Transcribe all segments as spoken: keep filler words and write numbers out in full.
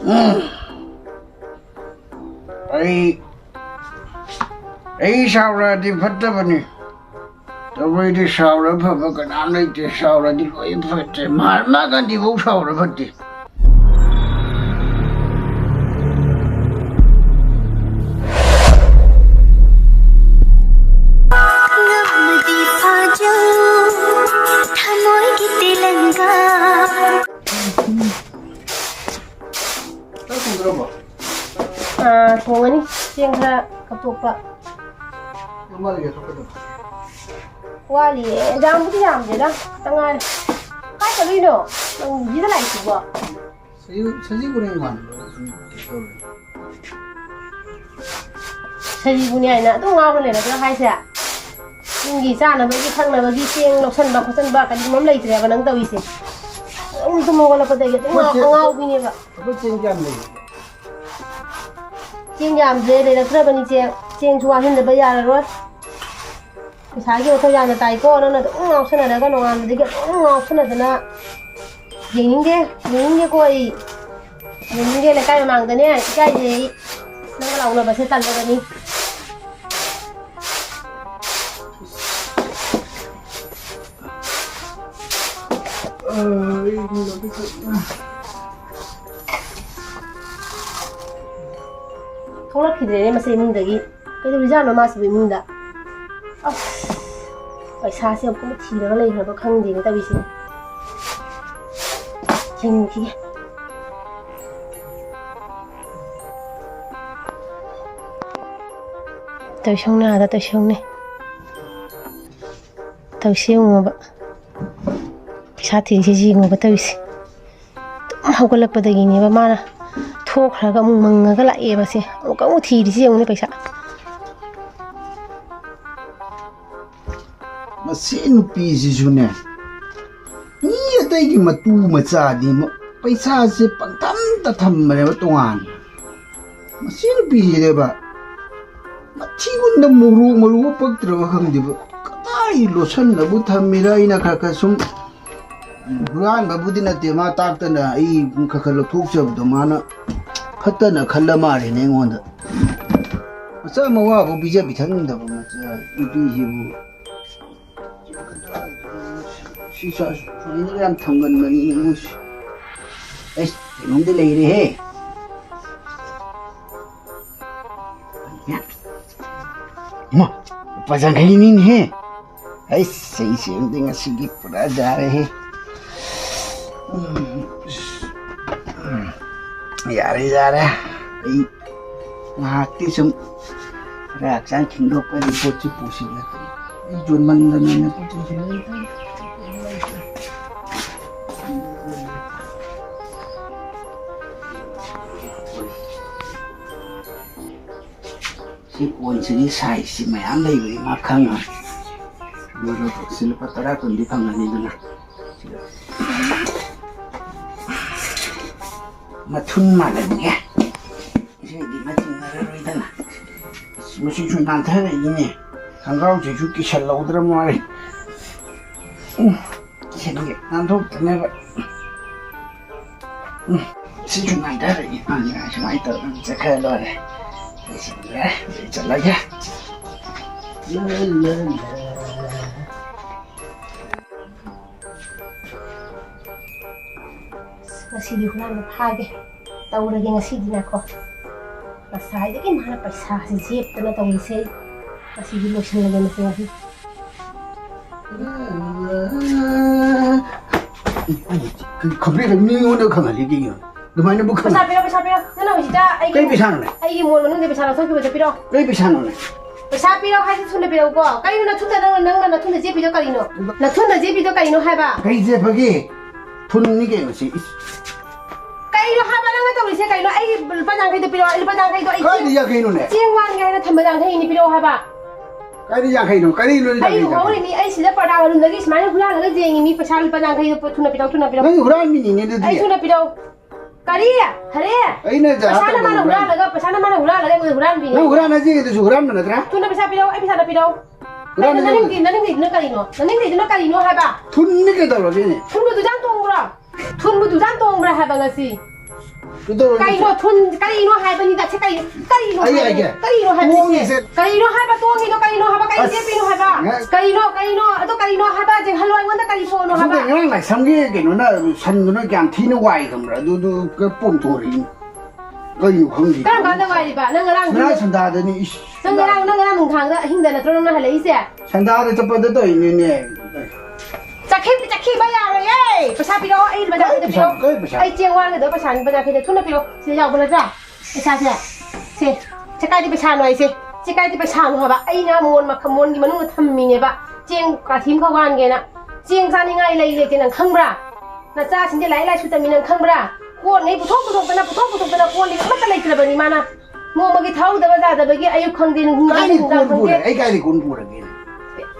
ꯎꯝ꯫ ꯑꯩ ꯑꯩ ꯁꯥꯎꯔꯛꯑꯗꯤ ꯐꯠꯇꯕꯅꯤ꯫ ꯇꯧꯕꯩꯗꯤ ꯁꯥꯎꯔ ꯐꯕ ꯀꯅꯥꯝ ꯂꯩꯇꯦ꯫ ꯁꯥꯎꯔꯗꯤ ꯂꯣꯏ ꯐꯠꯇꯦ꯫ ꯃꯍꯥꯠꯃꯥ ꯒꯥꯟꯙꯤꯐꯧ ꯁꯥꯎꯔ ꯐꯠꯇꯦ꯫ ꯉꯝꯃꯗꯤ ꯐꯥꯖꯧ, ꯊꯃꯣꯏꯒꯤ ꯇꯦꯂꯪꯒꯥ꯫ ꯆꯥꯛ ꯊꯣꯡꯗ꯭ꯔꯕꯣ? ꯑꯥ, ꯊꯣꯡꯉꯅꯤ꯫ ꯆꯦꯡ ꯈꯔ ꯀꯞꯊꯣꯛꯄ꯫ ꯌꯥꯝ ꯋꯥꯠꯂꯤꯒꯦ ꯀꯞꯀꯗꯕ? ꯋꯥꯠꯂꯤꯌꯦ꯫ ꯌꯥꯝꯕꯨꯗꯤ ꯌꯥꯝꯗꯦꯗ, ꯈꯤꯇꯪ ꯉꯥꯏꯔꯦ꯫ ꯀꯥꯏ ꯆꯠꯂꯨꯏꯅꯣ? ꯅꯪ ꯁꯤꯗ ꯂꯥꯛꯏꯁꯤꯕꯣ? ꯁꯖꯤꯕꯨ-, ꯁꯖꯤꯕꯨꯅꯦ ꯏꯃꯥꯟꯅꯕ꯫ ꯁꯖꯤꯕꯨꯅꯦ ꯍꯥꯏꯅ ꯑꯗꯨꯝ ꯉꯥꯎꯔ ꯂꯩꯔꯗ꯭ꯔꯥ ꯍꯥꯏꯁꯦ? ꯌꯨꯝꯒꯤ ꯆꯥꯅꯕꯒꯤ ꯊꯛꯅꯕꯒꯤ ꯆꯦꯡ ꯂꯧꯁꯟꯕ ꯈꯣꯠꯆꯟꯕ ꯀꯔꯤꯒꯨꯝꯕ ꯑꯃ ꯂꯩꯇ꯭ꯔꯦꯕ ꯅꯪ ꯇꯧꯔꯤꯁꯦ꯫ ꯑꯗꯨꯝ ꯇꯨꯝ ꯍꯧꯒꯠꯂꯛꯄꯗꯒꯤ ꯑꯗꯨꯝ ꯉꯥꯎ-, ꯑꯉꯥꯎꯕꯤꯅꯦꯕ꯫ ꯑꯩꯈꯣꯏ ꯆꯦꯡ ꯀꯌꯥꯝ ꯂꯩ? ꯆꯦꯡ ꯌꯥꯝꯗ꯭ꯔꯦ, ꯂꯩꯔꯛꯇ꯭ꯔꯕꯅꯤ ꯆꯦꯡ꯫ ꯆꯦꯡꯁꯨ ꯋꯥꯠꯍꯟꯗꯕ ꯌꯥꯔꯔꯣꯏ꯫ ꯄꯩꯁꯥꯒꯤ ꯋꯥꯈꯜ ꯌꯥꯝꯅ ꯇꯥꯏꯀꯣ, ꯅꯪꯅ ꯑꯗꯨꯝ ꯉꯥꯎꯁꯟꯅꯔꯒ ꯅꯣꯡꯉꯥꯟꯕꯗꯒꯤ ꯑꯗꯨꯝ ꯉꯥꯎꯁꯟꯅꯗꯅ꯫ ꯌꯦꯡꯅꯤꯡꯗꯦ, ꯌꯦꯡꯅꯤꯡꯗꯦꯀꯣ ꯑꯩ꯫ ꯌꯦꯡꯅꯤꯡꯗꯦ, ꯂꯩꯀꯥꯏ ꯃꯃꯥꯡꯗꯅꯦ ꯏꯀꯥꯏꯖꯩ ꯑꯩ꯫ ꯅꯪꯒ ꯂꯥꯎꯅꯕꯁꯦ ꯇꯜꯂꯕꯅꯤ꯫ ꯊꯣꯛꯂꯛꯈꯤꯗ꯭ꯔꯦꯅꯦ ꯃꯁꯤ ꯏꯃꯨꯡꯗꯒꯤ꯫ ꯀꯩꯗꯧꯔꯤꯖꯥꯠꯅꯣ ꯃꯥꯁꯤꯕꯨ ꯏꯃꯨꯡꯗ? ꯑꯁ, ꯄꯩꯁꯥꯁꯦ ꯑꯃꯨꯛ ꯊꯤꯔꯒ ꯂꯩꯈ꯭ꯔꯕ ꯈꯪꯗꯦꯅꯦ ꯇꯧꯔꯤꯁꯦ꯫ ꯌꯦꯡꯉꯨꯈꯤꯒꯦ꯫ ꯇꯧꯏꯁꯧꯅ ꯑꯥꯗ ꯇꯧꯏꯁꯧꯅꯦ꯫ ꯇꯧꯏꯁꯦ ꯌꯦꯡꯉꯣꯕ꯫ ꯄꯩꯁꯥ ꯊꯤꯔꯤꯁꯦ ꯌꯦꯡꯉꯣꯕ ꯇꯧꯔꯤꯁꯦ꯫ ꯑꯗꯨꯝ ꯍꯧꯒꯠꯂꯛꯄꯗꯒꯤꯅꯦꯕ ꯃꯥꯅ ꯊꯣꯛꯈ꯭ꯔꯒ ꯑꯃꯨꯛ ꯃꯪꯉꯒ ꯂꯥꯛꯑꯦꯕ ꯁꯦ꯫ ꯑꯃꯨꯛꯀ ꯑꯃꯨꯛ ꯊꯤꯔꯤꯁꯦ ꯌꯦꯡꯉꯨꯅꯦ ꯄꯩꯁꯥ꯫ ꯃꯁꯤ ꯅꯨꯄꯤꯁꯤꯁꯨꯅꯦ, ꯃꯤ ꯑꯇꯩꯒꯤ ꯃꯇꯨ ꯃꯆꯥꯗꯤ ꯃ-, ꯄꯩꯁꯥꯁꯦ ꯄꯪꯊꯝꯗ ꯊꯝꯕꯅꯦꯕ ꯇꯣꯉꯥꯟꯅ꯫ ꯃꯁꯤ ꯅꯨꯄꯤꯁꯤꯅꯦꯕ, ꯃꯊꯤꯒꯨꯟꯗ ꯃꯣꯔꯣꯛ ꯃꯔꯨ ꯄꯛꯇ꯭ꯔꯕ ꯈꯪꯗꯦꯕ, ꯀꯗꯥꯏ ꯂꯣꯠꯁꯟꯅꯕꯨ ꯊꯝꯃꯤꯔ? ꯑꯩꯅ ꯈꯔ ꯈꯔ ꯁꯨꯝ ꯍꯨꯔꯥꯟꯕꯕꯨꯗꯤ ꯅꯠꯇꯦ, ꯃꯥ ꯇꯥꯛꯇꯅ ꯑꯩ ꯈꯔ ꯈꯔ ꯂꯧꯊꯣꯛꯆꯕꯗꯣ ꯃꯥꯅ ꯐꯠꯇꯅ ꯈꯜꯂ ꯃꯥꯜꯂꯦꯅꯦ ꯑꯩꯉꯣꯟꯗ꯫ ꯃꯆꯥ ꯃꯋꯥꯕꯨ ꯄꯤꯖ ꯄꯤꯊꯛꯅꯤꯡꯗꯕ ꯃꯆꯥ ꯅꯨꯄꯤꯁꯤꯕꯨ꯫ ꯁꯤ ꯆꯥ-, ꯁꯨꯃꯥꯏꯅ ꯌꯥꯝ ꯊꯝꯒꯟꯕꯅꯤ ꯃꯣꯏꯁꯦ꯫ ꯑꯩꯁ, ꯀꯩꯅꯣꯝꯗꯤ ꯂꯩꯔꯦꯍꯦ꯫ ꯏꯃꯥ, ꯂꯨꯄꯥ ꯌꯥꯡꯈꯩꯅꯤꯅꯦꯍꯦ꯫ ꯑꯩꯁ, ꯑꯩꯁꯦ ꯑꯃꯗꯤ ꯉꯁꯤꯗꯤ ꯄꯨꯔꯥ ꯌꯥꯔꯦꯍꯦ꯫ ꯎꯝ, ꯌꯥꯔꯦ, ꯌꯥꯔꯦ꯫ ꯑꯩ ꯉꯥꯏꯍꯥꯛꯇꯤ ꯁꯨꯝ ꯈꯔ ꯍꯛꯆꯥꯡ ꯈꯤꯡꯗꯣꯛꯄꯒꯤ ꯄꯣꯠꯁꯤ ꯄꯨꯁꯤꯔ ꯈꯜꯂꯤ꯫ ꯑꯩ ꯌꯣꯟꯃꯟꯗꯅꯅꯦ ꯄꯣꯠ ꯆꯩꯁꯤ ꯂꯩꯇ꯭ꯔꯦ꯫ ꯁꯤ ꯀꯣꯟꯁꯤꯒꯤ ꯁꯥꯏꯖꯁꯤ ꯃꯌꯥꯝ ꯂꯩꯕꯅꯤ ꯃꯥ ꯈꯪꯉꯣꯏ꯫ ꯑꯗꯨꯒ ꯁꯤ ꯂꯨꯄꯥ ꯇꯔꯥ ꯀꯨꯟꯗꯤ ꯐꯪꯒꯅꯤꯗꯅ꯫ ꯃꯊꯨꯟ ꯃꯥꯜꯂꯅꯤꯍꯦ꯫ ꯁꯤꯗꯤ ꯃꯆꯤꯟ ꯃꯔꯔꯣꯏꯗꯅ꯫ ꯃꯁꯤꯁꯨ ꯅꯥꯟꯊꯔꯛꯏꯅꯦ꯫ ꯈꯣꯡꯒ꯭ꯔꯥꯎꯁꯤꯁꯨ ꯀꯤꯁꯜꯍꯧꯗ꯭ꯔ ꯃꯥꯜꯂꯦ꯫ ꯎꯝ, ꯀꯤꯁꯟꯒꯦ, ꯅꯥꯟꯊꯣꯛꯇꯅꯕ꯫ ꯎꯝ, ꯁꯤꯁꯨ ꯅꯥꯟꯊꯔꯛꯏ꯫ ꯁꯨꯃꯥꯏꯅ ꯇꯧꯔꯒ ꯆꯠꯈ꯭ꯔ ꯂꯣꯏꯔꯦ꯫ ꯂꯣꯏꯁꯤꯟꯈ꯭ꯔꯦ꯫ ꯑꯗꯩ ꯆꯠꯂꯒꯦ꯫ ꯂꯥ, ꯂꯥ, ꯂꯥ꯫ ꯑꯁ, ꯉꯁꯤꯗꯤ ꯍꯨꯔꯥꯟꯕ ꯐꯥꯒꯦ꯫ ꯇꯧꯔꯒꯦ ꯉꯁꯤꯗꯤꯅꯦꯀꯣ꯫ ꯉꯁꯥꯏꯗꯒꯤ ꯃꯥꯅ ꯄꯩꯁꯥꯁꯦ ꯖꯦꯞꯇꯅ ꯇꯧꯔꯤꯁꯦ꯫ ꯉꯁꯤꯗꯤ ꯂꯣꯏꯁꯤꯜꯂꯒꯦ ꯃꯁꯤ ꯉꯁꯤ꯫ ꯈꯪꯕꯤꯔꯦ, ꯃꯤꯉꯣꯟꯗ ꯈꯪꯍꯜꯂꯤ ꯀꯩꯒꯤꯅꯣ? ꯑꯗꯨꯃꯥꯏꯅꯕꯨ ꯄꯩꯁꯥ ꯈꯪꯍꯜꯂꯤ꯫ ꯄꯤꯔꯣ, ꯄꯩꯁꯥ ꯄꯤꯔꯣ꯫ ꯅꯪꯅ ꯍꯧꯖꯤꯛꯇ ꯑꯩꯒꯤ, ꯀꯩ ꯄꯩꯁꯥꯅꯣꯅꯦ? ꯑꯩꯒꯤ ꯃꯣꯟ ꯃꯅꯨꯡꯗ ꯄꯩꯁꯥ ꯂꯧꯊꯣꯛꯈꯤꯕꯗꯣ ꯄꯤꯔꯣ꯫ ꯀꯩ ꯄꯩꯁꯥꯅꯣꯅꯦ? ꯄꯩꯁꯥ ꯄꯤꯔꯣ ꯍꯥꯏꯁꯤ ꯊꯨꯅ ꯄꯤꯔꯛꯎꯀꯣ꯫ ꯀꯩꯅꯣ ꯅꯊꯨꯟꯗ ꯅꯪꯅ, ꯅꯪꯅ ꯅꯊꯨꯟꯗ ꯖꯦꯞꯄꯤꯗꯣ ꯀꯔꯤꯅꯣ? ꯅꯊꯨꯟꯗ ꯖꯦꯞꯄꯤꯗꯣ ꯀꯔꯤꯅꯣ ꯍꯥꯏꯕ? ꯀꯩ ꯖꯦꯞꯄꯒꯦ? ꯊꯨꯟꯅꯤ ꯀꯩꯅꯣ ꯁꯤ꯫ ꯏꯁ꯫ ꯀꯩꯅꯣ ꯍꯥꯏꯕ ꯅꯪꯅ ꯇꯧꯔꯤꯁꯦ ꯀꯩꯅꯣ? ꯑꯩꯒꯤ ꯂꯨꯄꯥ ꯌꯥꯡꯈꯩꯗꯣ ꯄꯤꯔꯛꯑꯣ, ꯑꯩ ꯂꯨꯄꯥ ꯌꯥꯡꯈꯩꯗꯣ ꯑꯩ ꯀꯥꯏꯗ ꯆꯦꯡ, ꯌꯥꯡꯈꯩꯅꯣꯅꯦ? ꯆꯦꯡ ꯋꯥꯟꯒꯦ ꯍꯥꯏꯅ ꯊꯝꯕ ꯌꯥꯡꯈꯩꯅꯤ ꯄꯤꯔꯛꯑꯣ ꯍꯥꯏꯕ꯫ ꯀꯥꯏꯗ ꯌꯥꯡꯈꯩꯅꯣ? ꯀꯔꯤꯅꯣ ꯑꯩ ꯌꯥꯡꯈꯩ ꯌꯥꯡꯈꯩ? ꯎꯍꯧꯔꯤꯅꯤ, ꯑꯩ ꯁꯤꯗ ꯄꯔꯗꯥ ꯃꯅꯨꯡꯗꯒꯤ ꯁꯨꯃꯥꯏꯅ ꯍꯨꯔꯥꯜꯂꯒ ꯌꯦꯡꯉꯤꯅꯤ, ꯄꯩꯁꯥ ꯂꯨꯄꯥ ꯌꯥꯡꯈꯩꯗꯣ ꯄꯨ-, ꯊꯨꯅ ꯄꯤꯔꯛꯑꯣ, ꯊꯨꯅ ꯄꯤꯔꯛꯑꯣ꯫ ꯅꯪ ꯍꯨꯔꯥꯟꯕꯤꯅꯤꯅꯦ ꯑꯗꯨꯗꯤ꯫ ꯑꯩ ꯊꯨꯅ ꯄꯤꯔꯛꯑꯣ꯫ ꯀꯔꯤ? ꯍꯔꯦ? ꯑꯩꯅ ꯖꯍꯥ ꯄꯩꯁꯥꯅ ꯇꯧꯕ ꯃꯥꯅ ꯍꯨꯔꯥꯟ- ꯍꯨꯔꯥꯜꯂꯒ, ꯄꯩꯁꯥꯅ ꯃꯥꯅ ꯍꯨꯔꯥꯜꯂꯒ ꯑꯩꯉꯣꯟꯗ ꯍꯨꯔꯥꯟꯕꯤꯅꯤ꯫ ꯅꯪ ꯍꯨꯔꯥꯟ ꯍꯥꯏꯁꯦ ꯑꯗꯨꯁꯨ ꯍꯨꯔꯥꯟꯕ ꯅꯠꯇ꯭ꯔꯥ? ꯊꯨꯅ ꯄꯩꯁꯥ ꯄꯤꯔꯛꯑꯣ, ꯑꯩ ꯄꯩꯁꯥꯗꯣ ꯄꯤꯔꯛꯑꯣ꯫ ꯀꯩꯅꯣ, ꯅꯅꯤꯡꯗꯤ, ꯅꯅꯤꯡꯗꯤꯗꯨꯅ ꯀꯔꯤꯅꯣ? ꯅꯅꯤꯡꯗꯤꯗꯨꯅ ꯀꯔꯤꯅꯣ ꯍꯥꯏꯕ? ꯊꯨꯟꯅꯤ ꯀꯩꯗꯧꯔꯒꯦꯅꯦ? ꯊꯨꯟꯕꯨ ꯗꯨꯖꯥꯟ ꯇꯣꯡꯕ꯭ꯔꯣ? ꯊꯨꯟꯕꯨ ꯗꯨꯖꯥꯟ ꯇꯣꯡꯕ꯭ꯔꯥ ꯍꯥꯏꯕ ꯉꯁꯤ? ꯀꯩꯗꯧꯔꯒꯦ? ꯀꯩꯅꯣ ꯊꯨꯟ, ꯀꯔꯤꯅꯣ ꯍꯥꯏꯕꯅꯤꯗ? ꯁꯤ ꯀꯔꯤ, ꯀꯔꯤꯅꯣ ꯑꯩ ꯍꯥꯏꯕꯅꯤ? ꯍꯥꯏꯒꯦ꯫ ꯀꯔꯤꯅꯣ ꯍꯥꯏꯕꯅꯤ ꯇꯣꯡꯉꯤꯁꯦ? ꯁꯦ? ꯀꯔꯤꯅꯣ ꯍꯥꯏꯕ ꯇꯣꯡꯉꯤꯗꯣ? ꯀꯔꯤꯅꯣ ꯍꯥꯏꯕ? ꯀꯔꯤ ꯑꯁ, ꯁꯦꯠꯄꯤꯅꯣ ꯍꯥꯏꯕ? ꯉ- ꯀꯔꯤꯅꯣ, ꯀꯔꯤꯅꯣ? ꯑꯗꯣ ꯀꯔꯤꯅꯣ ꯍꯥꯏꯕ? ꯖꯤꯡꯍꯜꯂꯣ ꯑꯩꯉꯣꯟꯗ ꯀꯔꯤ ꯄꯣꯠꯅꯣ ꯍꯥꯏꯕ? ꯁꯣꯝꯗ ꯉꯔꯥꯡ ꯂꯥꯏꯁ꯭ꯔꯝꯒꯤ ꯀꯩꯅꯣꯅ, ꯁꯟꯗꯨꯅ ꯀꯌꯥꯝ ꯊꯤꯅ ꯋꯥꯏ ꯈꯪꯕ꯭ꯔꯥ? ꯑꯗꯨ, ꯑꯗꯨ ꯄꯣꯝꯊꯣꯔꯛꯏꯅꯤ꯫ ꯀꯩꯅꯣ ꯈꯪꯗꯦ꯫ ꯀꯔꯝ ꯀꯥꯟꯗ ꯋꯥꯏꯔꯤꯕ? ꯅꯪ ꯉꯔꯥꯡ ꯉꯔꯥꯡ ꯁꯟꯗꯥꯗꯅꯤ, ꯏꯁ, ꯅꯪ ꯉꯔꯥꯡ, ꯅꯪ ꯉꯔꯥꯡ ꯅꯨꯡꯗꯥꯡꯗ ꯑꯍꯤꯡꯗ ꯅꯠꯇ꯭ꯔꯣ ꯅꯪꯅ ꯍꯜꯂꯛꯏꯁꯦ? ꯁꯟꯗꯥꯗ ꯆꯠꯄꯗ ꯇꯧꯔꯤꯅꯤꯅꯦ꯫ ꯆꯠꯈꯤ-, ꯆꯠꯈꯤꯕ ꯌꯥꯔꯣꯏꯌꯦ꯫ ꯄꯩꯁꯥ ꯄꯤꯔꯛꯑꯣ, ꯑꯩ ꯂꯨꯄꯥ ꯀꯩ ꯆꯥꯝꯃꯗ ꯄꯩꯁꯥ, ꯄꯤꯔꯛꯑꯣ꯫ ꯀꯩ ꯄꯩꯁꯥ? ꯑꯩ ꯆꯦꯡ ꯋꯥꯟꯒꯗꯕ ꯄꯩꯁꯥꯅꯤ, ꯂꯨꯄꯥ ꯆꯥꯝꯃꯗ ꯊꯨꯅ ꯄꯤꯔꯛꯑꯣ꯫ ꯁꯤꯗ ꯌꯥꯎꯕ ꯅꯠꯇ꯭ꯔꯥ? ꯄꯩꯁꯥꯁꯦ꯫ ꯁꯦ, ꯁꯦ ꯀꯥꯏꯗꯤ ꯄꯩꯁꯥꯅꯣ ꯍꯥꯏꯁꯦ? ꯁꯦ ꯀꯥꯏꯗꯤ ꯄꯩꯁꯥꯅꯣ ꯍꯥꯏꯕ? ꯑꯩꯅ ꯃꯣꯟ ꯃꯈ-, ꯃꯣꯟꯒꯤ ꯃꯅꯨꯡꯗ ꯊꯝꯃꯤꯅꯦꯕ꯫ ꯆꯦꯡ ꯀꯥꯊꯤ ꯑꯃꯈꯛ ꯋꯥꯟꯒꯦꯅ꯫ ꯆꯦꯡ ꯆꯥꯅꯤꯡꯉꯥꯏ ꯂꯩ ꯂꯩꯇꯦ ꯅꯪ ꯈꯪꯕ꯭ꯔꯥ? ꯅꯆꯥꯁꯤꯡꯁꯦ ꯂꯥꯏꯔꯤꯛ ꯂꯥꯏꯁꯨ ꯇꯝꯃꯤ ꯅꯪ ꯈꯪꯕ꯭ꯔꯥ? ꯀꯣꯟꯉꯩ ꯄꯨꯊꯣꯛ ꯄꯨꯊꯣꯛꯇꯅ, ꯄꯨꯊꯣꯛ ꯄꯨꯊꯣꯛꯇꯅ ꯀꯣꯟ ꯂꯤꯛ ꯑꯃꯠꯇ ꯂꯩꯇ꯭ꯔꯕꯅꯤ ꯃꯥꯅ꯫ ꯅꯣꯡꯃꯒꯤ ꯊꯧꯗꯕ ꯌꯥꯗꯕꯒꯤ ꯑꯌꯨꯛ ꯈꯪꯗꯦ, ꯅꯨꯡꯊꯤꯟ ꯈꯪꯗꯦ, ꯀꯥꯏꯗꯩ ꯅꯨꯡꯗꯥꯡ ꯀꯣꯟ ꯈꯪꯗꯦ꯫ ꯄꯨꯔꯦ? ꯑꯩ ꯀꯥꯏꯗꯩ ꯀꯣꯟ ꯄꯨꯔꯒꯦ?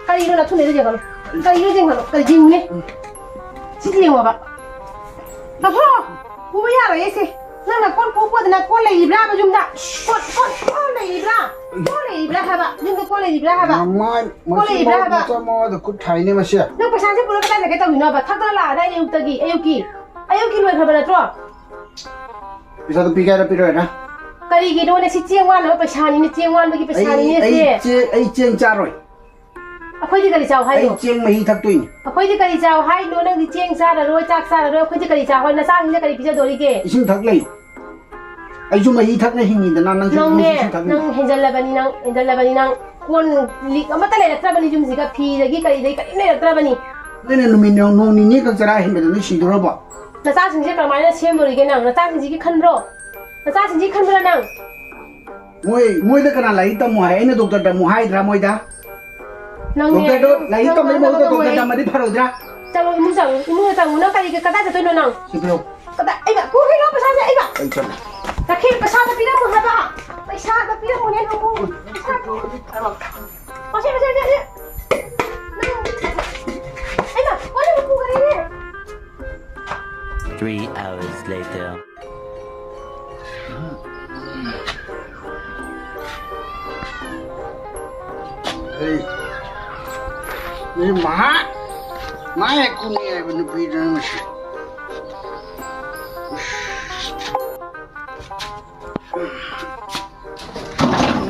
ꯀꯔꯤꯅꯣ ꯅꯊꯨꯟꯗꯩꯗꯣ ꯌꯦꯡꯍꯜꯂꯣ꯫ ꯀꯔꯤꯅꯣ ꯌꯦꯡꯍꯜꯂꯣ꯫ ꯀꯔꯤ ꯌꯦꯡꯉꯨꯅꯦ? ꯁꯤꯗꯤ ꯌꯦꯡꯉꯣꯕ꯫ ꯂꯧꯊꯣꯛꯑꯣ꯫ ꯄꯨꯕ ꯌꯥꯔꯣꯏꯌꯦ ꯁꯦ꯫ ꯅꯪꯅ ꯀꯣꯟ ꯄꯨ ꯄꯨꯗꯅ ꯀꯣꯟ ꯂꯩꯔꯤꯕ꯭ꯔꯥꯕ ꯌꯨꯝꯗ? ꯀꯣꯟ, ꯀꯣꯟ, ꯀꯣꯟ ꯂꯩꯔꯤꯕ꯭ꯔꯥ? ꯀꯣꯟ ꯂꯩꯔꯤꯕ꯭ꯔꯥ ꯍꯥꯏꯕ? ꯌꯨꯝꯗ ꯀꯣꯟ ꯂꯩꯔꯤꯕ꯭ꯔꯥ ꯍꯥꯏꯕ? ꯃꯃꯥꯏ, ꯀꯣꯟ ꯂꯩꯔꯤꯕ꯭ꯔꯥ ꯍꯥꯏꯕ? ꯃꯆꯥ ꯃꯋꯥꯗ ꯈꯨꯠ ꯊꯥꯏꯅꯦ ꯃꯁꯦ꯫ ꯅꯪ ꯄꯩꯁꯥꯁꯦ ꯄꯨꯔꯒ ꯀꯗꯥꯏ ꯆꯠꯀꯦ ꯇꯧꯔꯤꯅꯣꯕ? ꯊꯛꯇꯅ ꯂꯥꯛꯑꯗꯥꯏꯅꯦ ꯑꯌꯨꯛꯇꯒꯤ, ꯑꯌꯨꯛꯀꯤ? ꯑꯌꯨꯛꯀꯤ ꯂꯣꯏꯈ꯭ꯔꯕ ꯅꯠꯇ꯭ꯔꯣ? ꯄꯩꯁꯥꯗꯣ ꯄꯤꯒꯦ ꯍꯥꯏꯔ ꯄꯤꯔꯣꯏ ꯍꯥꯏꯔ? ꯀꯔꯤꯒꯤꯅꯣꯅꯦ? ꯁꯤ ꯆꯦꯡ ꯋꯥꯟꯅꯕ ꯄꯩꯁꯥꯅꯤꯅꯦ, ꯆꯦꯡ ꯋꯥꯟꯕꯒꯤ ꯑꯩ, ꯄꯩꯁꯥꯅꯤꯅꯦ ꯑꯩ ꯁꯦ꯫ ꯆꯦ-, ꯑꯩ ꯆꯦꯡ ꯆꯥꯔꯣꯏ꯫ ꯑꯩꯈꯣꯏꯗꯤ ꯀꯔꯤ ꯆꯥꯎ ꯑꯩ ꯍꯥꯏꯅꯣ? ꯆꯦꯡ ꯃꯍꯤ ꯊꯛꯇꯣꯏꯅꯤ꯫ ꯑꯩꯈꯣꯏꯗꯤ ꯀꯔꯤ ꯆꯥꯎ ꯍꯥꯏꯅꯣ? ꯅꯪꯗꯤ ꯆꯦꯡ ꯆꯥꯔꯔꯣꯏ, ꯆꯥꯛ ꯆꯥꯔꯔꯣꯏ, ꯑꯩꯈꯣꯏꯗꯤ ꯀꯔꯤ ꯆꯥꯎ ꯍꯥꯏꯅꯣ? ꯅꯆꯥꯁꯤꯡꯗ ꯀꯔꯤ ꯄꯤꯖꯗꯣꯔꯤꯒꯦ? ꯏꯁꯤꯡ ꯊꯛ ꯂꯩ꯫ ꯑꯩꯁꯨ ꯃꯍꯤ ꯊꯛꯅ ꯍꯤꯡꯉꯤꯗꯅ, ꯅꯪꯁꯨ ꯅꯪꯅꯦ, ꯏꯁꯤꯡ ꯊꯛꯅ꯫ ꯅꯪ ꯍꯦꯟꯖꯜꯂꯕꯅꯤ, ꯅꯪ ꯍꯦꯟꯖꯜꯂꯕꯅꯤ, ꯅꯪ ꯀꯣꯟ ꯂꯤꯛ ꯑꯃꯠꯇ ꯂꯩꯔꯛꯇ꯭ꯔꯕꯅꯤ ꯌꯨꯝꯁꯤꯒ, ꯐꯤꯗꯒꯤ ꯀꯔꯤꯗꯒꯤ ꯀꯔꯤꯝ ꯂꯩꯔꯛꯇ꯭ꯔꯕꯅꯤ꯫ ꯅꯪꯅ ꯅꯨꯃꯤꯠ ꯅꯣꯡ, ꯅꯣꯡ ꯅꯤꯅꯤ ꯈꯛ ꯆꯔꯥ ꯍꯦꯟꯕꯗ ꯅꯣꯏ ꯁꯤꯗꯣꯔꯕꯣ? ꯅꯆꯥꯁꯤꯡꯁꯦ ꯀꯃꯥꯏꯅ ꯁꯦꯝꯗꯣꯔꯤꯒꯦ ꯅꯪ? ꯅꯆꯥꯁꯤꯡꯁꯤꯒꯤ ꯈꯟꯕ꯭ꯔꯣ? ꯅꯆꯥꯁꯤꯡꯁꯤ ꯈꯟꯕ꯭ꯔꯥ ꯅꯪ? ꯃꯣꯏ, ꯃꯣꯏꯗ ꯀꯅꯥ ꯂꯥꯏꯔꯤꯛ ꯇꯝꯃꯣ ꯍꯥꯏ? ꯑꯩꯅ ꯗꯣꯛꯇꯔ ꯇꯝꯃꯣ ꯍꯥꯏꯗ꯭ꯔꯥ ꯃꯣꯏꯗ? ꯅꯪꯅꯦ, ꯗꯣꯛꯇꯔꯗꯣ ꯂꯥꯏꯔꯤꯛ ꯅꯪ ꯇꯝꯕꯩ ꯃꯍꯨꯠꯇ ꯅꯪ ꯗꯣꯛꯇꯔ ꯅꯪ ꯇꯝꯃꯗꯤ ꯐꯔꯣꯏꯗ꯭ꯔꯥ? ꯆꯠꯂꯣ, ꯏꯃꯨꯡ ꯆꯪꯉꯨ, ꯏꯃꯨꯡꯗ ꯆꯪꯉꯨ꯫ ꯅꯪ ꯀꯔꯤꯒꯤ, ꯀꯗꯥꯏ ꯆꯠꯇꯣꯏꯅꯣ ꯅꯪ? ꯁꯤ ꯄꯤꯔꯛꯎ꯫ ꯀꯗꯥꯏ? ꯑꯩꯅ ꯄꯨꯈꯤꯅꯣ ꯄꯩꯁꯥꯁꯦ, ꯑꯩꯅ꯫ ꯑꯩ ꯆꯠꯂꯦ꯫ ꯆꯠꯈꯤ, ꯄꯩꯁꯥꯗꯣ ꯄꯤꯔꯝꯃꯣ ꯍꯥꯏꯕ꯫ ꯄꯩꯁꯥꯗꯣ ꯄꯤꯔꯝꯃꯣꯅꯦ, ꯅꯪꯕꯨ꯫ ꯄꯩꯁꯥꯗꯣ꯫ ꯃꯁꯤ, ꯃꯁꯤ, ꯃꯁꯤ, ꯃꯁꯤ꯫ ꯅꯪ, ꯑꯩꯅ, ꯀꯣꯟꯅ ꯄꯨꯈ꯭ꯔꯦꯅꯦ꯫ Three hours later. Hey. ꯅꯣꯏ ꯃꯍꯥꯛ ꯃꯥ ꯍꯦꯛ ꯀꯨꯝꯅꯤ ꯍꯥꯏꯕ ꯅꯨꯄꯤꯗꯨꯅ ꯃꯁꯤ꯫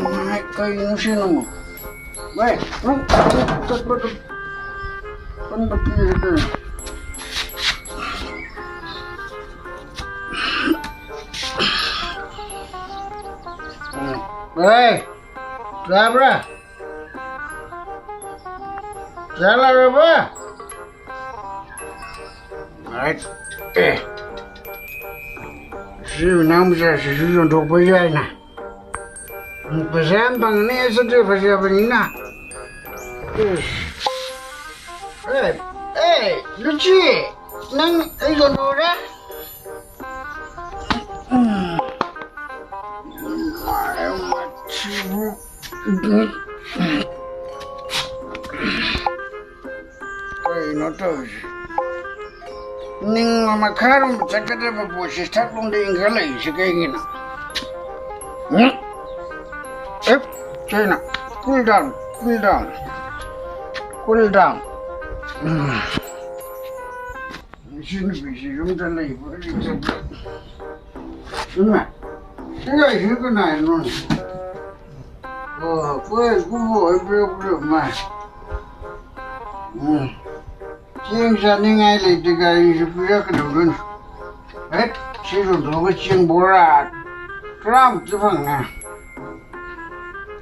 ꯃꯥ ꯀꯩꯅꯣ ꯁꯤꯅ ꯑꯃꯨꯛ? ꯚꯥꯏ, ꯅꯪ ꯆꯠꯄꯗ ꯀꯟꯕ ꯄꯤꯔꯦ ꯀꯩꯅꯣ? ꯚꯥꯏ, ꯇꯥꯕ꯭ꯔꯥ? ꯆꯥ ꯂꯥꯛꯂꯕ? ꯑꯦ, ꯁꯤ ꯅꯪ ꯃꯆꯥꯁꯤꯁꯨ ꯌꯣꯟꯊꯣꯛꯄ ꯌꯥꯏꯅ꯫ ꯄꯩꯁꯥ ꯌꯥꯝ ꯐꯪꯒꯅꯤ, ꯁꯛꯁꯨ ꯐꯖꯕꯅꯤꯅ꯫ ꯏꯁ꯫ ꯑꯦ, ꯑꯦ, ꯂꯨꯆꯤ, ꯅꯪ ꯑꯩ ꯌꯣꯟꯊꯣꯛꯎꯔꯦ? ꯎꯝ꯫ ꯃꯊꯤꯕꯨ꯫ ꯀꯩꯅꯣ ꯇꯧꯔꯤꯁꯦ? ꯅꯤꯡꯕ ꯃꯈꯥꯔꯣꯝ ꯆꯠꯀꯗꯕ ꯄꯣꯠꯁꯤ ꯊꯛꯂꯣꯝꯗ ꯏꯟꯈꯠꯂꯛꯏꯁꯦ ꯀꯩꯒꯤꯅꯣ? ꯎꯝ? ꯑꯦꯞ, ꯆꯩꯅ, cool down, cool down, cool down. ꯎꯝ꯫ ꯁꯤ ꯅꯨꯄꯤꯁꯤ ꯌꯨꯝꯗ ꯂꯩꯕ꯭ꯔꯥ ꯂꯩꯇꯕ꯭ꯔꯥ? ꯏꯃꯥ, ꯁꯤ ꯂꯩꯁꯤ ꯀꯅꯥꯅꯣꯅꯦ? ꯑꯣ, ꯀꯣꯏ ꯀꯨꯝꯕ ꯑꯣꯏꯕ꯭ꯔꯥ ꯄꯨꯔꯛ ꯃꯥ? ꯎꯝ꯫ ꯆꯦꯡ ꯆꯥꯅꯤꯡꯉꯥꯏ ꯂꯩꯇꯦ, ꯒꯥꯔꯤꯁꯨ ꯄꯤꯔꯛꯀꯗꯧꯗꯣꯏꯅꯤ꯫ ꯍꯦꯠ, ꯁꯤ ꯌꯣꯟꯊꯣꯛꯑꯒ ꯆꯦꯡ ꯕꯣꯔꯥ ꯇꯔꯥꯃꯨꯛꯇꯤ ꯐꯪꯉꯦ꯫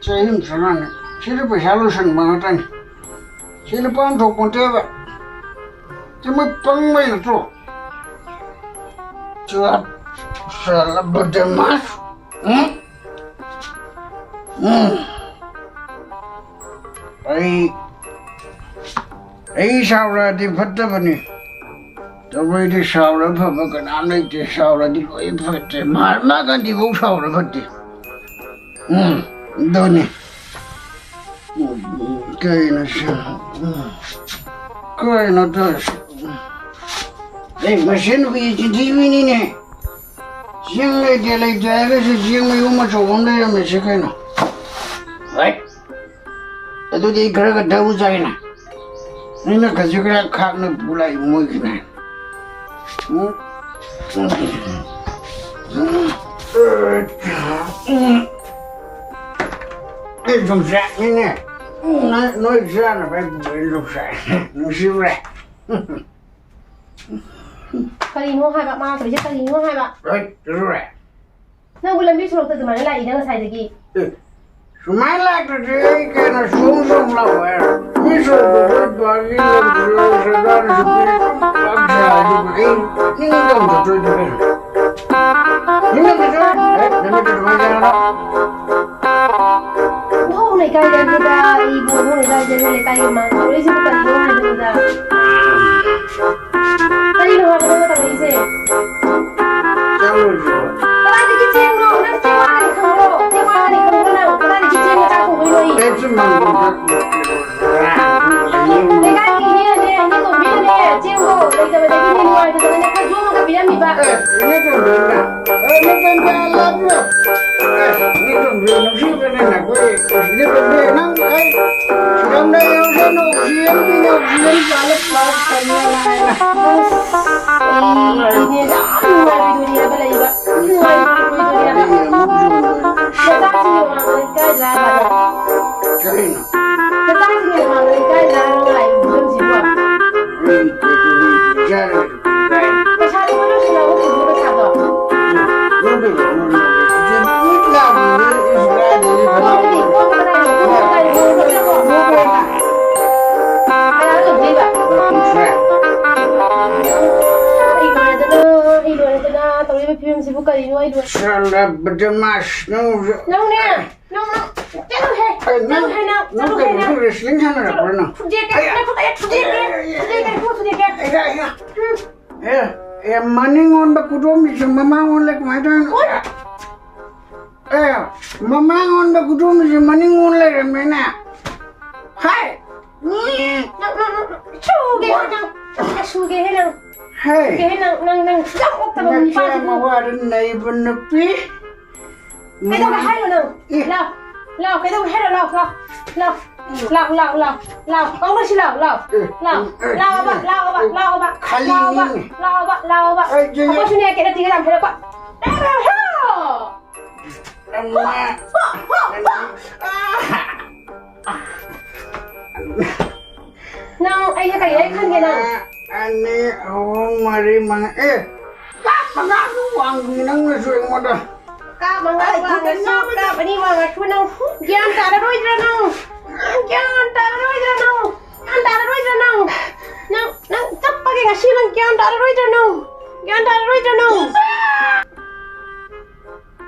ꯆꯍꯤ ꯑꯃ ꯆꯪꯉꯅꯤ꯫ ꯁꯤꯗ ꯄꯩꯁꯥ ꯂꯣꯏꯁꯟꯕ ꯉꯥꯛꯇꯅꯤ꯫ ꯁꯤ ꯂꯨꯄꯥ ꯑꯃ ꯊꯣꯛꯄꯣꯟꯇꯦꯕ꯫ ꯁꯤ ꯃꯣꯏ ꯄꯪꯕꯩ ꯅꯠꯇ꯭ꯔꯣ? ꯆꯠ-, ꯆꯠꯂꯕ ꯗꯦꯃꯥꯁ꯫ ꯎꯝ? ꯎꯝ꯫ ꯑꯩ, ꯑꯩ ꯁꯥꯎꯔꯛꯑꯗꯤ ꯐꯠꯇꯕꯅꯤ꯫ ꯇꯧꯕꯩꯗꯤ ꯁꯥꯎꯔ ꯐꯕ ꯀꯅꯥꯝ ꯂꯩꯇꯦ꯫ ꯁꯥꯎꯔꯗꯤ ꯂꯣꯏ ꯐꯠꯇꯦ꯫ ꯃꯍꯥꯠꯃꯥ ꯒꯥꯟꯙꯤꯐꯧ ꯁꯥꯎꯔ ꯐꯠꯇꯦ꯫ ꯎꯝ, ꯑꯗꯨꯅꯤ꯫ ꯎꯝ, ꯀꯩꯅꯣ ꯁꯤ? ꯎꯝ, ꯀꯩꯅꯣ ꯇꯧꯔꯤꯁꯤ? ꯑꯦ, ꯃꯁꯤ ꯅꯨꯄꯤ ꯆꯤꯟꯊꯤꯕꯤꯅꯤꯅꯦ꯫ ꯆꯦꯡ ꯂꯩꯇꯦ, ꯂꯩꯇꯦ ꯍꯥꯏꯔꯒꯁꯨ ꯆꯦꯡ ꯃꯌꯨꯝ ꯑꯆꯧꯕ ꯑꯃ ꯂꯩꯔꯝꯃꯤꯁꯦ ꯀꯩꯅꯣ? ꯍꯣꯏ꯫ ꯑꯗꯨꯗꯤ ꯑꯩ ꯈꯔ ꯈꯔ ꯊꯛꯎ ꯆꯥꯒꯦꯅ꯫ ꯅꯪꯅ ꯈꯖꯤꯛ ꯈꯔ ꯈꯥꯛꯅ ꯄꯨ ꯂꯥꯛꯏ ꯃꯣꯏꯒꯤꯅꯦ꯫ ꯎꯝ꯫ ꯑꯩ ꯌꯣꯡꯆꯥꯛꯅꯤꯅꯦ꯫ ꯅꯣꯏ, ꯅꯣꯏ ꯆꯥꯅꯕ ꯑꯩ ꯄꯨꯔꯛꯏ ꯌꯣꯡꯆꯥꯛ꯫ ꯅꯨꯡꯁꯤꯕ꯭ꯔꯥ? ꯀꯔꯤꯅꯣ ꯍꯥꯏꯕ? ꯃꯥ ꯇꯧꯔꯤꯁꯦ ꯀꯔꯤꯅꯣ ꯍꯥꯏꯕ? ꯍꯣꯏ, ꯆꯠꯂꯨꯔꯦ꯫ ꯅꯪꯕꯨ ꯂꯝꯕꯤ ꯁꯣꯔꯣꯛꯇ ꯑꯗꯨꯃꯥꯏꯅ ꯂꯥꯛꯏꯗ ꯉꯁꯥꯏꯗꯒꯤ? ꯑꯦ, ꯁꯨꯃꯥꯏꯅ ꯂꯥꯛꯇ꯭ꯔꯗꯤ ꯑꯩ ꯀꯩꯅꯣ ꯁꯣꯡ ꯁꯣꯡ ꯂꯥꯛꯑꯣ ꯍꯥꯏꯔꯣ? ꯃꯤ ꯁꯣꯔꯣꯛꯇ ꯑꯩꯈꯣꯏ ꯄꯥꯔꯇꯤ ꯂꯩꯇ꯭ꯔꯦ, ꯁꯔꯀꯥꯔꯅꯁꯨ ꯄꯤꯔꯦ, ꯄꯥꯛ ꯁꯥꯔꯗꯨꯕꯨ ꯑꯩ ꯅꯤꯡ ꯇꯝꯗꯗꯣꯏꯗꯤ ꯀꯩꯅꯣ? ꯅꯤꯡ ꯇꯝꯗꯗꯣꯏ? ꯑꯦ, ꯅꯨꯃꯤꯠꯇꯨ ꯑꯗꯨꯃꯥꯏꯅ ꯍꯥꯏꯔꯣ? ꯅꯣꯡ ꯂꯩꯀꯥꯏꯗ ꯅꯠꯇꯦꯗ, ꯑꯩꯕꯨ ꯅꯣꯡ ꯂꯩꯀꯥꯏꯗ, ꯅꯣꯏ ꯂꯩꯀꯥꯏꯒꯤ ꯃꯥꯡ ꯇꯧꯔꯛꯏꯁꯤꯕꯨ ꯀꯔꯤꯅꯣ ꯍꯥꯏꯕꯅꯤꯗ? ꯀꯔꯤꯅꯣ ꯍꯥꯏꯕ ꯅꯪꯅ ꯇꯧꯔꯛꯏꯁꯦ? ꯆꯥꯔꯨꯔꯁꯤꯔꯣ? ꯀꯗꯥꯏꯗꯒꯤ ꯆꯦꯡꯅꯣ? ꯅꯪ ꯆꯦꯡ ꯋꯥꯠꯂꯅꯤ ꯈꯪꯕ꯭ꯔꯣ? ꯆꯦꯡ ꯋꯥꯠꯂꯅꯤ ꯈꯪꯕ꯭ꯔꯣ ꯅꯪ? ꯀꯗꯥꯏꯗꯒꯤ ꯆꯦꯡꯅꯣ ꯆꯥꯛ ꯊꯣꯡꯗꯣꯏꯅꯣ ꯑꯩ? ꯑꯩ ꯆꯨꯝꯅ ꯍꯪꯕꯅꯤꯗ꯫ ꯂꯩꯀꯥꯏꯒꯤ ꯏꯅꯦꯅꯅꯦ, ꯏꯅꯦꯇꯣꯝꯕꯤꯅꯅꯦ, ꯆꯦꯡꯗꯣ ꯂꯩꯇꯕꯗꯒꯤꯅꯦ ꯅꯨꯡꯉꯥꯏꯇꯗꯅꯅꯦ ꯈꯔ ꯌꯣꯝꯃꯒ ꯄꯤꯔꯝꯃꯤꯕ꯫ ꯑꯦ, ꯏꯅꯦꯇꯣꯝꯕꯤꯅ? ꯑꯦ, ꯏꯅꯦꯇꯣꯝꯕꯤ, I love you. ꯑꯦ, ꯏꯅꯦꯇꯣꯝꯕꯤ, ꯅꯨꯡꯁꯤꯕꯅꯤꯅ ꯑꯩꯈꯣꯏ, ꯏꯅꯦꯇꯣꯝꯕꯤ, ꯅꯪ, ꯑꯩ, ꯁꯤꯔꯝꯗ ꯌꯦꯡꯉꯨꯁꯦ, ꯅꯣꯡꯁꯤ ꯌꯦꯡꯉꯨꯁꯦ, ꯅꯣꯡꯁꯤ ꯌꯦꯡꯉꯨꯁꯦ, ꯄꯥꯜꯂꯦ, ꯄꯥꯜꯂꯦ, ꯄꯥꯜꯂꯦ, ꯄꯥꯜꯂꯦ꯫ ꯑꯁ, ꯑꯩ ꯏꯅꯦꯗ ꯌꯥꯝ ꯅꯨꯡꯉꯥꯏꯔꯣꯏꯗꯣꯔꯤ ꯍꯥꯏꯕ ꯂꯩꯕ꯫ ꯌꯥꯝ ꯅꯨꯡꯉꯥꯏꯔꯣꯏꯗꯣꯔꯤ ꯍꯥꯏꯕ꯫ ꯅꯆꯥꯁꯤꯡꯒꯤ ꯃꯃꯥꯡꯗ ꯏꯀꯥꯏꯗ꯭ꯔꯥ ꯍꯥꯏꯕ? ꯀꯔꯤꯅꯣ? ꯅꯆꯥꯁꯤꯡꯒꯤ ꯃꯃꯥꯡꯗ ꯏꯀꯥꯏꯗ꯭ꯔꯥ ꯍꯥꯏꯕ ꯂꯥꯛꯏ ꯐꯤꯕꯝꯁꯤꯕꯣ? ꯎꯝ, ꯀꯩꯗꯧꯕꯩ ꯏꯀꯥꯏꯔꯣꯏꯗꯣꯏꯅꯣ? ꯄꯩꯁꯥꯗꯣ ꯃꯣꯏ ꯂꯣꯏꯁꯤꯜꯂꯛꯑꯕꯣ ꯄꯨꯄꯨꯒꯤ ꯄꯩꯁꯥꯗꯣ? ꯂꯧꯗꯣꯏꯕ, ꯂꯧꯗꯣꯏꯕ꯫ ꯏꯆꯦ, ꯃꯤꯠ ꯂꯥꯎꯕꯤꯅꯦ, ꯏꯁ, ꯀꯗꯥꯏꯗꯒꯤ ꯀꯣꯟꯗꯗꯤ, ꯀꯣꯟ ꯀꯗꯥꯏꯗ, ꯀꯣꯟ ꯀꯗꯥꯏꯗ, ꯀꯣꯟ ꯀꯗꯥꯏꯗ? ꯂꯧꯗꯣꯏꯕ꯫ ꯀꯅꯥ ꯂꯧꯗꯣꯏꯕ? ꯂꯨꯄꯥ ꯀꯨꯟꯊ꯭ꯔꯥ꯫ ꯑꯩ ꯂꯣꯏꯔꯦꯗꯅ, ꯑꯩ ꯂꯣꯏꯔꯦꯗꯅ, ꯇꯧꯔꯤꯕ ꯐꯤꯕꯝꯁꯤꯕꯨ ꯀꯔꯤꯅꯣ ꯑꯩ ꯂꯣꯏꯔꯦ꯫ ꯁꯥꯂꯥ ꯕꯗꯃꯥꯁ, ꯅꯪꯁꯨ꯫ ꯅꯪꯅꯦ, ꯅꯪ, ꯅꯪ, ꯆꯠꯂꯨꯍꯦ, ꯑꯦ, ꯅꯪ, ꯆꯠꯂꯨꯍꯦ ꯅꯪ, ꯅꯪ ꯆꯠꯂꯨꯍꯦ ꯀꯩꯅꯣ, ꯅꯪ꯫ ꯅꯪ wrestling ꯁꯥꯟꯅꯔꯛꯄ꯭ꯔꯣ ꯅꯪ? ꯐꯨꯗꯦꯛꯀꯦ, ꯑꯩ, ꯅꯪ ꯐꯨꯗꯦꯛ-, ꯐꯨꯗꯦꯛꯀꯦ, ꯑꯩ, ꯑꯩ, ꯐꯨꯗꯦꯛꯀꯦ, ꯑꯩ, ꯐꯨꯗꯦꯛꯀꯦ꯫ ꯑꯩ, ꯑꯩ, ꯑꯩ, ꯎꯝ꯫ ꯑꯦ, ꯑꯦ, ꯃꯅꯤꯡ ꯑꯣꯟꯕ ꯈꯨꯗꯣꯝꯕꯤꯁꯦ ꯃꯃꯥꯡ ꯑꯣꯟꯂꯦ ꯀꯃꯥꯏꯅ ꯇꯧꯔꯤꯅꯣ? ꯑꯣꯏ! ꯑꯦ, ꯃꯃꯥꯡ ꯑꯣꯟꯕ ꯈꯨꯗꯣꯝꯕꯤꯁꯦ ꯃꯅꯤꯡ ꯑꯣꯟ ꯂꯩꯔꯝꯃꯦꯅꯦ꯫ ꯍꯥꯏ! ꯅꯪ, ꯅꯪ, ꯅꯪ, ꯁꯨꯒꯦ ꯍꯦ ꯅꯪ, ꯁꯨꯒꯦ ꯍꯦ ꯅꯪ, ꯍꯦ! ꯁꯨꯒꯦ ꯍꯦ ꯅꯪ, ꯅꯪ, ꯅꯪ ꯁꯨꯛꯌꯥꯝ ꯑꯣꯛꯇꯕ ꯅꯆꯥ ꯅꯨꯄꯥꯁꯤꯕꯨ꯫ ꯃꯋꯥꯗ ꯅꯩꯕ ꯅꯨꯄꯤ꯫ ꯀꯩꯗꯧꯒꯦ ꯍꯥꯏꯅꯣ ꯅꯪ? ꯑꯦ꯫ ꯂꯥꯎ, ꯂꯥꯎ, ꯀꯩꯗꯧꯒꯦ ꯍꯥꯏꯅꯣ? ꯂꯥꯎ, ꯂꯥꯎ, ꯂꯥꯎ꯫ ꯂꯥꯎ, ꯂꯥꯎ, ꯂꯥꯎ, ꯂꯥꯎ꯫ ꯀꯧꯔꯁꯤ ꯂꯥꯎ, ꯂꯥꯎ꯫ ꯑꯦ, ꯂꯥꯎ, ꯑꯦ, ꯂꯥꯎꯑꯣꯕ, ꯑꯦ, ꯂꯥꯎꯑꯣꯕ, ꯑꯦ, ꯂꯥꯎꯑꯣꯕ, ꯈꯥꯂꯤ ꯂꯥꯎꯑꯣꯕ, ꯃꯤꯅꯤ꯫ ꯂꯥꯎꯑꯣꯕ, ꯂꯥꯎꯑꯣꯕ꯫ ꯑꯦ, ꯌꯦ, ꯌꯦ꯫ ꯑꯩꯈꯣꯏꯁꯨꯅꯦ, ꯀꯩꯅꯣ ꯇꯤꯡꯒ ꯌꯥꯝ ꯍꯦꯜꯂꯛꯄ꯫ ꯑꯃ, ꯑꯅꯤ, ꯑꯥ! ꯅꯪ ꯑꯩꯁꯦ ꯀꯩ ꯍꯥꯏ ꯈꯟꯒꯦ ꯅꯪ? ꯑꯃ, ꯑꯅꯤ, ꯑꯍꯨꯝ, ꯃꯔꯤ, ꯃꯉꯥ꯫ ꯑꯦ! ꯀꯥꯞ ꯃꯉꯥ ꯋꯥꯡꯕꯤ ꯅꯪꯅꯁꯨ ꯑꯩꯉꯣꯟꯗ꯫ ꯀꯥꯞ ꯃꯉꯥ ꯑꯩ ꯋꯥꯡꯉꯁꯨ, ꯈꯨꯠꯇ ꯀꯥꯞ ꯑꯅꯤ ꯋꯥꯡꯉꯁꯨ ꯅꯪ ꯒ꯭ꯌꯥꯟ ꯇꯥꯔꯔꯣꯏꯗ꯭ꯔꯥ ꯅꯪ? ꯅꯪ ꯒ꯭ꯌꯥꯟ ꯇꯥꯔꯔꯣꯏꯗ꯭ꯔꯥ ꯅꯪ? ꯒ꯭ꯌꯥꯟ ꯇꯥꯔꯔꯣꯏꯗ꯭ꯔꯥ ꯅꯪ? ꯅꯪ, ꯅꯪ ꯆꯞꯄꯒꯦ ꯉꯁꯤ ꯅꯪ ꯒ꯭ꯌꯥꯟ ꯇꯥꯔꯔꯣꯏꯗ꯭ꯔꯥ ꯅꯪ? ꯒ꯭ꯌꯥꯟ ꯇꯥꯔꯔꯣꯏꯗ꯭ꯔꯥ ꯅꯪ?